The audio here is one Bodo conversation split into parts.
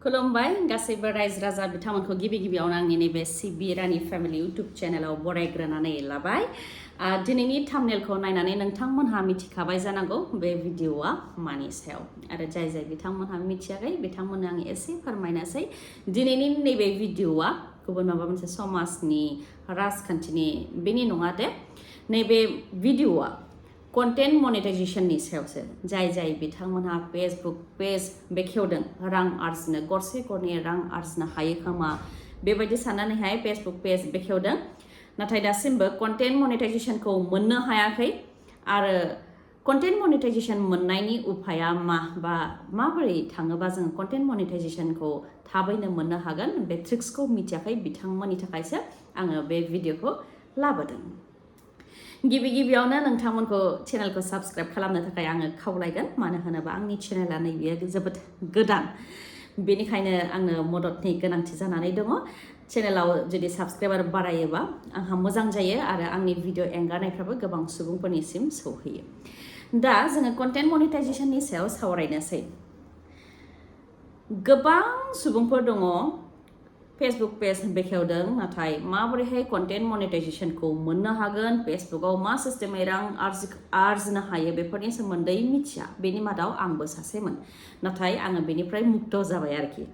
खुलुमबाय गासैबो रायजो राजा बिथांमोनखौ गिबियावनो आंनि नैबे सिबिरानि फेमिलि इउटुब चेनेलाव बरायग्रोनानै लाबाय दिनैनि थाम्बनेलखौ नायनानै नोंथांमोनहा मिथिखाबाय जानांगौ बे भिडिअआ मानि सायाव आरो जाय बिथांमोनहा मिथियाखै बिथांमोननो आं एसे फोरमायनोसै दिनैनि नैबे भिडिअआ गुबुन माबा मोनसे समाजनि राजखान्थिनि बेनि नङा दे नैबे भिडिअआ कन्टेन्ट मनेटाइजेशननि सायावसो जाय बिथांमोनहा फेसबुक पेज बेखेवदों रां आरजिनो गरसे गरनै रां आरजिनो हायो खोमा बेबायदि साननानैहाय फेसबुक पेज बेखेवदों नाथाय दासिमबो कन्टेन्ट मनेटाइजेशनखौ मोननो हायाखै आरो कन्टेन्ट मनेटाइजेशन मोननायनि उपाया मा बा माबोरै थाङोबा जों कन्टेन्ट मनेटाइजेशनखौ थाबैनो मोननो हागोन बे ट्रिक्सखौ मिथियाखै बिथांमोननि थाखायसो आङो बे भिडिअखौ लाबोदों गिबियावनो नोंथांमोनखौ चेनेलखौ साबस्क्राइब खालामनो थाखाय आङो खावलायगोन मानो होनोबा आंनि चेनेला नैबेयो जोबोद गोदान बेनिखायनो आंनो मददनि गोनांथि जानानै दङ चेनेलाव जुदि साबस्क्राइबार बारायोबा आंहा मोजां जायो आरो आंनि भिडिअ एंगारनायफ्राबो गोबां सुबुंफोरनिसिम सौहैयो दा जोङो कन्टेन्ट मनेटाइजेशननि सायाव सावरायनोसै गोबां सुबुंफोर दङ फेसबुक पेज बेखेवदों नाथाय माबोरैहाय कन्टेन्ट मनेटाइजेशनखौ मोननो हागोन फेसबुकआव मा सिस्टेमै रां आरजिनो हायो बेफोरनि सोमोन्दै मिथिया बेनि मादाव आंबो सासेमोन नाथाय आङो बेनिफ्राय मुक्त जाबाय आरोखि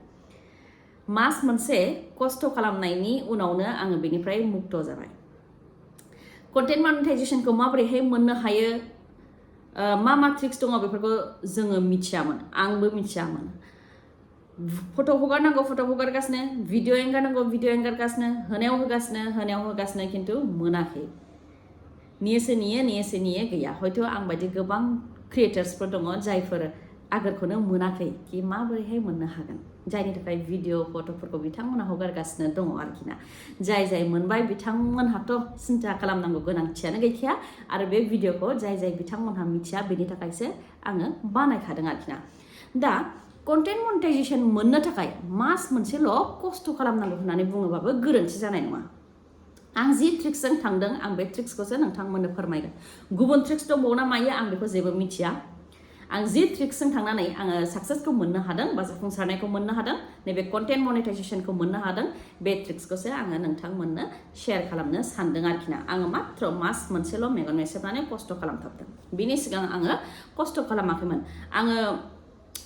मास मोनसे खस्थ खालामनायनि उनावनो आङो बेनिफ्राय मुक्त जाबाय कन्टेन्ट मनेटाइजेशनखौ माबोरैहाय मोननो हायो मा ट्रिक्स दङ बेफोरखौ जोङो मिथियामोन आंबो मिथियामोन फट' हगारनांगौ फट' हगारगासिनो भिडिअ एंगारनांगौ भिडिअ एंगारगासिनो होनायाव होगासिनो खिन्थु मोनाखै नेयो गैया हयथ' आं बायदि गोबां क्रिएटर्सफोर दङ जायफोर आगोरखौनो मोनाखै कि माबोरैहाय मोननो हागोन जायनि थाखाय भिडिअ फट'फोरखौ बिथांमोना हगारगासिनो दङ आरोखि ना जाय मोनबाय बिथांमोनहाथ' सिन्था खालामनांगौ गोनांथियानो गैखाया आरो बे भिडिअखौ जाय बिथांमोनहा मिथिया बेनि थाखायसो आङो बानायखादों आरोखि ना दा कन्टेन्ट मनेटाइजेशन मोननो थाखाय मास मोनसेल' खस्थ' खालामनांगौ होननानै बुङोबाबो गोरोन्थि जानाय नङा आं जि ट्रिक्सजों थांदों आं बे ट्रिक्सखौसो नोंथांमोननो फोरमायगोन गुबुन ट्रिक्स दंबावो ना मायो आं बेखौ जेबो मिथिया आं जि ट्रिक्सजों थांनानै आङो साक्सेसखौ मोननो हादों बा जाफुंसारनायखौ मोननो हादों नैबे कन्टेन्ट मनेटाइजेशनखौ मोननो हादों बे ट्रिक्सखौसो आङो नोंथांमोननो शेयार खालामनो सानदों आरोखि ना आङो मात्र मास मोनसेल' मेगन मेसेबनानै खस्थ' खालामथाबदों बिनि सिगां आङो खस्थ' खालामाखैमोन आङो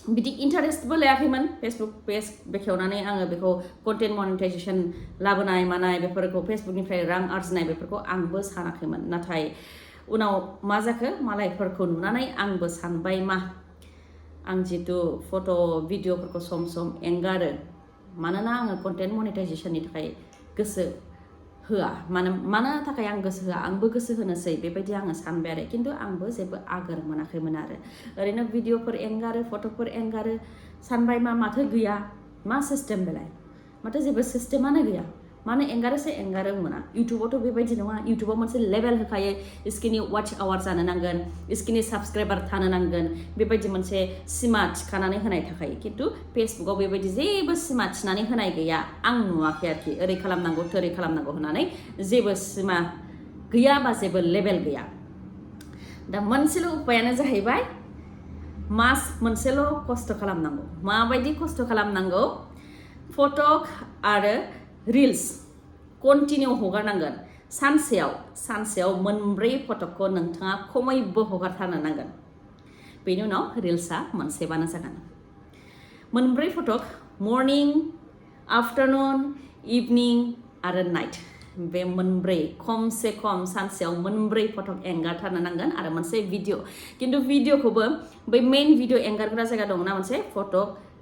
बिदि इन्टारेस्टबो लायाखैमोन फेसबुक पेज बेखेवनानै आङो बेखौ कन्टेन्ट मनेटाइजेशन लाबोनाय मानाय बेफोरखौ फेसबुकनिफ्राय रां आरजिनाय बेफोरखौ आंबो सानाखैमोन नाथाय उनाव मा जाखो मालायफोरखौ नुनानै आंबो सानबाय मा आं जितु फट' भिडिअफोरखौ सम एंगारो मानोना आङो कन्टेन्ट मनेटाइजेशननि थाखाय गोसो होआ मानो थाखाय आं गोसो होआ आंबो गोसो होनोसै बेबायदि आङो सानबाय आरो खिन्थु आंबो जेबो आगोर मोनाखैमोन आरो ओरैनो भिडिअफोर एंगारो फट'फोर एंगारो सानबाय माथो गैया मा सिस्टेम बेलाय माथो जेबो सिस्टेमानो गैया मानो एंगारो मोना इउटुबावथ' बेबायदि नङा इउटुबाव मोनसे लेभेल होखायो इसखिनि वाच आवार जानो नांगोन इसखिनि साबस्क्राइबार थानो नांगोन बेबायदि मोनसे सिमा थिखानानै होनाय थाखायो खिन्थु फेसबुकआव बेबायदि जेबो सिमा थिनानै होनाय गैया आं नुवाखै आरोखि ओरै खालामनांगौ थोरै खालामनांगौ होननानै जेबो सिमा गैया बा जेबो लेभेल गैया दा मोनसेल' उपायानो जाहैबाय मास मोनसेल' खस्थ' खालामनांगौ माबायदि खस्थ' खालामनांगौ फट' आरो रिल्स कन्टिनिउ हगारनांगोन सानसेयाव मोनब्रै फट'खौ नोंथाङा खमैबो हगारथारनो नांगोन बेनि उनाव रिल्सआ मोनसेबानो जागोन मोनब्रै फट' मर्निं आफ्टारनुन इभिनिं आरो नाइट बे मोनब्रै खमसे खम सानसेयाव मोनब्रै फट' एंगारथारनो नांगोन आरो मोनसे भिडिअ खिन्थु भिडिअखौबो बै मेइन भिडिअ एंगारग्रा जायगा दङना मोनसे फट'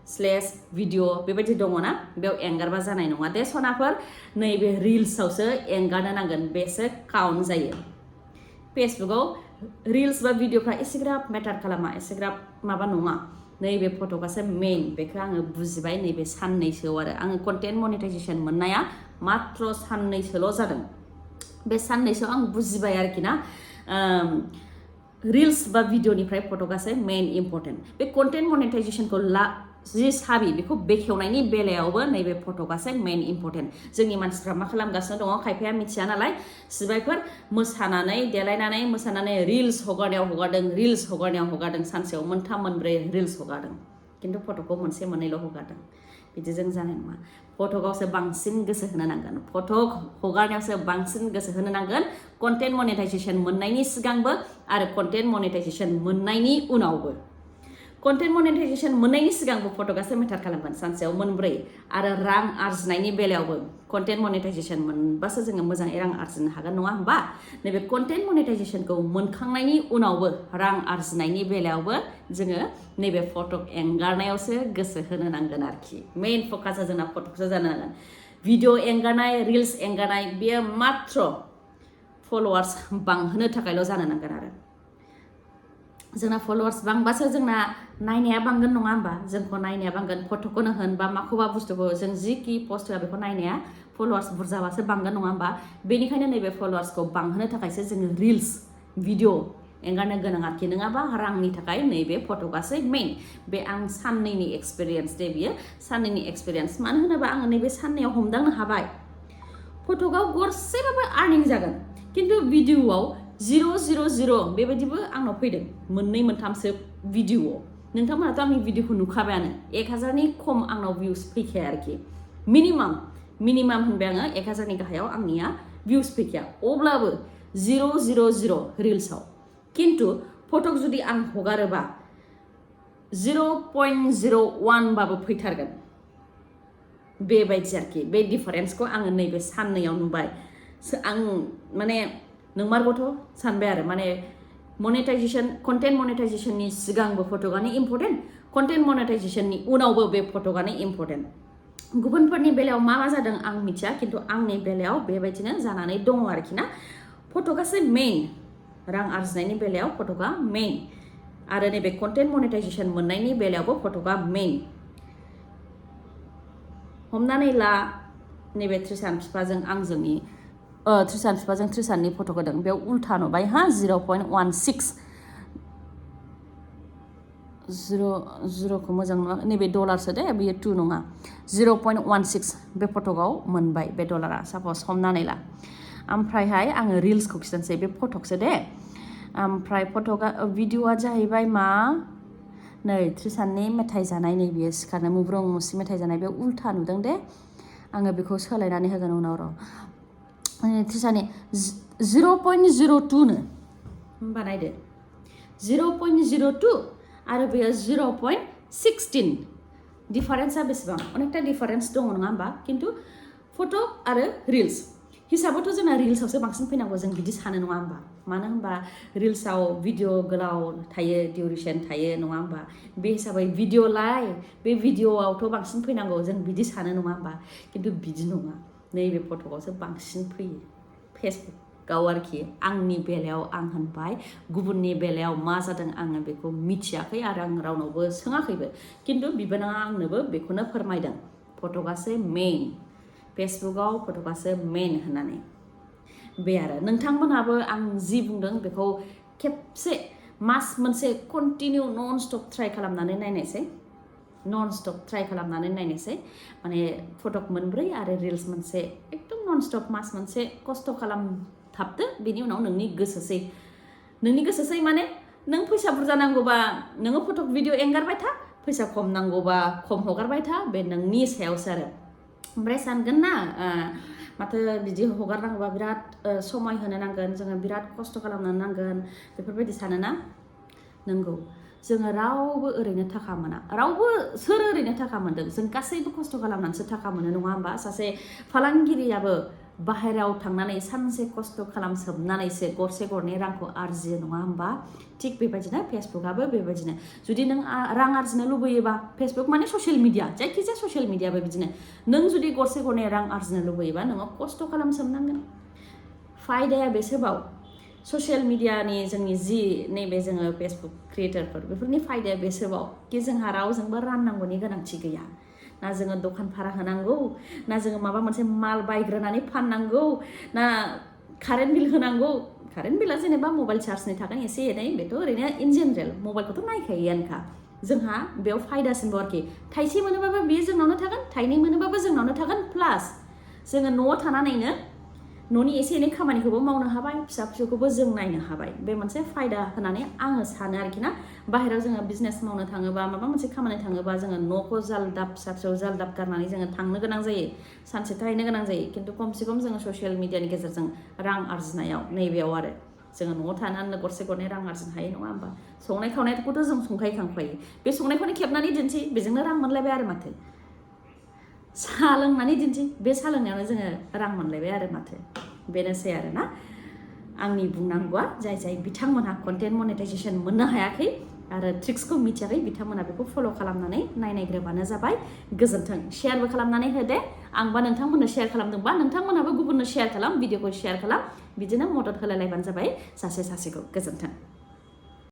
/ भिडिअ बेबायदि दङना बेयाव एंगारबा जानाय नङा दे सनाफोर नैबे रिल्सआवसो एंगारनो नांगोन बेसो काउन्ट जायो फेसबुकआव रिल्स बा भिडिअफ्रा एसेग्राब मेटार खालामा एसेग्राब माबा नङा नैबे फट'आसो मेइन बेखौ आङो बुजिबाय नैबे साननैसोआव आरो आङो कन्टेन्ट मनेटाइजेशन मोननाया मात्र साननैसोल' जादों बे साननैसोआव आं बुजिबाय आरोखि ना रिल्स बा भिडिअनिफ्राय फट'आसो मेइन इम्पर्टेन्ट बे कन्टेन्ट मनेटाइजेशनखौ जि साबि बेखौ बेखेवनायनि बेलायावबो नैबे फट'आसो मेइन इम्पर्टेन्ट जोंनि मानसिफ्रा मा खालामगासिनो दङ खायफाया मिथिया नालाय सिबायफोर मोसानानै देलायनानै रिल्स हगारनायाव हगारदों सानसेयाव मोनथाम मोनब्रै रिल्स हगारदों खिन्थु फट'खौ मोनसे मोननैल' हगारदों बिदिजों जानाय नङा फट'आवसो बांसिन गोसो होनो नांगोन फट' हगारनायावसो बांसिन गोसो होनो नांगोन कन्टेन्ट मनेटाइजेसन मोननायनि सिगांबो आरो कन्टेन्ट मनेटाइजेसन मोननायनि उनावबो कन्टेन्ट मनेटाइजेसन मोननायनि सिगांबो फट'आसो मेटार खालामगोन सानसेयाव मोनब्रै आरो रां आरजिनायनि बेलायावबो कन्टेन्ट मनेटाइजेसन मोनबासो जोङो मोजाङै रां आरजिनो हागोन नङा होमबा नैबे कन्टेन्ट मनेटाइजेसनखौ मोनखांनायनि उनावबो रां आरजिनायनि बेलायावबो जोङो नैबे फट' एंगारनायावसो गोसो होनो नांगोन आरोखि मेइन फकासा जोंना फट'सो जानो नांगोन भिडिअ एंगारनाय रिल्स एंगारनाय बेयो मात्र फलोवार्स बांहोनो थाखायल' जानो नांगोन आरो जोंना फलोवार्स बांबासो जोंना नायनाया बांगोन नङा होमबा जोंखौ नायनाया बांगोन फट'खौनो होन बा माखौबा बुस्थुखौ जों जिखि पस्ट होआ बेखौ नायनाया फलोवार्स बुरजाबासो बांगोन नङा होमबा बेनिखायनो नैबे फलोवार्सखौ बांहोनो थाखायसो जोङो रिल्स भिडिअ एंगारनो गोनां आरोखि नङाबा रांनि थाखाय नैबे फट'आसो मेइन बे आं साननैनि एक्सपिरियेन्स दे बियो साननैनि एक्सपिरियेन्स मानो होनोबा आङो नैबे साननैयाव हमदांनो हाबाय फट'आव गरसेबाबो आर्निं जागोन खिन्थु भिडिअआव 000 बेबायदिबो आंनाव फैदों मोननै मोनथामसो भिडिअआव नोंथांमोनाथ' आंनि भिडिअखौ नुखाबायानो 1000नि खम आंनाव भिउस फैखाया आरोखि मिनिमाम होनबाय आङो 1000नि गाहायाव आंनिया भिउस फैखाया अब्लाबो 000 रिल्सआव खिन्थु फटक जुदि आं हगारोबा 0.01 बाबो फैथारगोन बेबायदि आरोखि बे डिफारेन्सखौ आङो नैबे साननैयाव नुबाय आं माने नोंमारगौथ' सानबाय आरो माने मनेटाइजेसन कन्टेन्ट मनेटाइजेसननि सिगांबो फट'आनो इम्पर्टेन्ट कन्टेन्ट मनेटाइजेसननि उनावबो बे फट'आनो इम्पर्टेन्ट गुबुनफोरनि बेलायाव मा जादों आं मिथिया खिन्थु आंनि बेलायाव बेबायदिनो जानानै दङ आरोखि ना फट'आसो मेइन रां आरजिनायनि बेलायाव फट'आ मेइन आरो नैबे कन्टेन्ट मनेटाइजेसन मोननायनि बेलायावबो फट'आ मेइन हमनानै ला नैबे त्रिसान बिफाजों आंजोंनि त्रिसान बिफाजों त्रिसाननि फट' होदों बेयाव उल्था नुबाय हा 0.16 0खौ मोजां नङा नैबे डलारसो दे बेयो 2 नङा 0.16 बे फट'आव मोनबाय बे डलारा सापस हमनानै ला ओमफ्रायहाय आङो रिल्सखौ खिथानोसै बे फट'सो दे ओमफ्राय भिडिअआ जाहैबाय मा नै त्रिसाननि मेथाइ जानाय नै बियो सिखारनो मुब्रुं मुसि मेथाइ जानाय बे उल्था नुदों दे आङो बेखौ सोलायनानै होगोन उनाव र' त्रिसाननि 0.02 नो होमबा नायदो 0.02 आरो बेयो 0.16 डिफारेन्सआ बेसेबां अनेकटा डिफारेन्स दङ नङा होमबा खिन्थु फट' आरो रिल्स हिसाबावथ' जोंना रिल्सआवसो बांसिन फैनांगौ जों बिदि सानो नङा होमबा मानो होनबा रिल्सआव भिडिअ गोलाव थायो डिउरेसन थायो नङा होमबा बे हिसाबै भिडिअलाय बे भिडिअआवथ' बांसिन फैनांगौ जों बिदि सानो नङा होमबा खिन्थु बिदि नङा नैबे फट'आवसो बांसिन फैयो फेसबुकआव आरोखि आंनि बेलायाव आं होनबाय गुबुननि बेलायाव मा जादों आङो बेखौ मिथियाखै आरो आं रावनावबो सोङाखैबो खिन्थु बिबोनाङा आंनोबो बेखौनो फोरमायदों फट'आसो मेइन फेसबुकआव फट'आसो मेइन होननानै बे आरो नोंथांमोनहाबो आं जि बुंदों बेखौ खेबसे मास मोनसे कन्टिनिउ नन स्टप ट्राइ खालामनानै नायनायसै नन स्टप ट्राइ खालामनानै नायनायसै माने फटक मोनब्रै आरो रिल्स मोनसे एकदम नन स्टप मास मोनसे खस्थ' खालामथाबदो बेनि उनाव नोंनि गोसोसै माने नों फैसा बुरजा नांगौबा नोङो फटक भिडिअ एंगारबाय था फैसा खम नांगौबा खम हगारबाय था बे नोंनि सायावसो आरो ओमफ्राय सानगोन ना माथो बिदि हगारनांगौबा बिराद समय होनो नांगोन जोङो बिराद खस्थ' खालामनो नांगोन बेफोरबायदि सानोना नंगौ जोङो रावबो ओरैनो थाखा मोना रावबो सोर ओरैनो थाखा मोनदों जों गासैबो खस्थ' खालामनानैसो थाखा मोनो नङा होमबा सासे फालांगिरियाबो बाहेरायाव थांनानै सानसे खस्थ' खालामसोबनानैसो गरसे गरनै रांखौ आरजियो नङा होमबा थिग बेबायदिनो फेसबुकआबो बेबायदिनो जुदि नों रां आरजिनो लुबैयोबा फेसबुक माने ससियेल मिडिया जायखिजाया ससियेल मिडियाबो बिदिनो नों जुदि गरसे गरनै रां आरजिनो लुबैयोबा नोङो खस्थ' खालामसोबनांगोन फायदाया बेसोबाव ससियेल मिडियानि जोंनि जि नैबे जोङो फेसबुक क्रिएटरफोर बेफोरनि फायदाया बेसोबाव कि जोंहा रावजोंबो राननांगौनि गोनांथि गैया ना जोङो दखान भारा होनांगौ ना जोङो माबा मोनसे माल बायग्रोनानै फाननांगौ ना कारेन्ट बिल होनांगौ कारेन्ट बिला जेनेबा मबाइल चार्जनि थाखाय एसे एनै बेथ' ओरैनो इन जेनेरेल मबाइलखौथ' नायखायोआनोखा जोंहा बेयाव फायदासिनबाव आरोखि थाइसे मोनोबाबो बेयो जोंनावनो थागोन थाइनै मोनोबाबो जोंनावनो थागोन प्लास जोङो न'आव थानानैनो न'नि एसे एनै खामानिखौबो मावनो हाबाय फिसा फिसौखौबो जों नायनो हाबाय बे मोनसे फायदा होननानै आङो सानो आरोखि ना बाहेरायाव जोङो बिजनेस मावनो थाङोबा माबा मोनसे खामानि थाङोबा जोङो न'खौ जालदाब फिसा फिसौ जालदाब गारनानै जोङो थांनो गोनां जायो सानसे थाहैनो गोनां जायो खिन्थु खमसे खम जोङो ससियेल मिडियानि गेजेरजों रां आरजिनायाव नैबेयाव आरो जोङो न'आव थानानै गरसे गरनै रां आरजिनो हायो नङा होमबा संनाय खावनायखौथ' जों संखायो बे संनायखौनो खेबनानै दिन्थि बेजोंनो रां मोनलायबाय आरो माथो साहा लोंनानै दिन्थि बे साहा लोंनायावनो जोङो रां मोनलायबाय आरो माथो बेनोसै आरो ना आंनि बुंनांगौआ जाय बिथांमोनहा कन्टेन्ट मनेटाइजेसन मोननो हायाखै आरो ट्रिक्सखौ मिथियाखै बिथांमोना बेखौ फल' खालामनानै नायग्रोबानो जाबाय गोजोन्थों शेयारबो खालामनानै होदे आंबा नोंथांमोननो शेयार खालामदोंबा नोंथांमोनहाबो गुबुननो शेयार खालाम भिडिअखौ शेयार खालाम बिदिनो मदद होलायलायबानो जाबाय सासे सासेखौ गोजोन्थों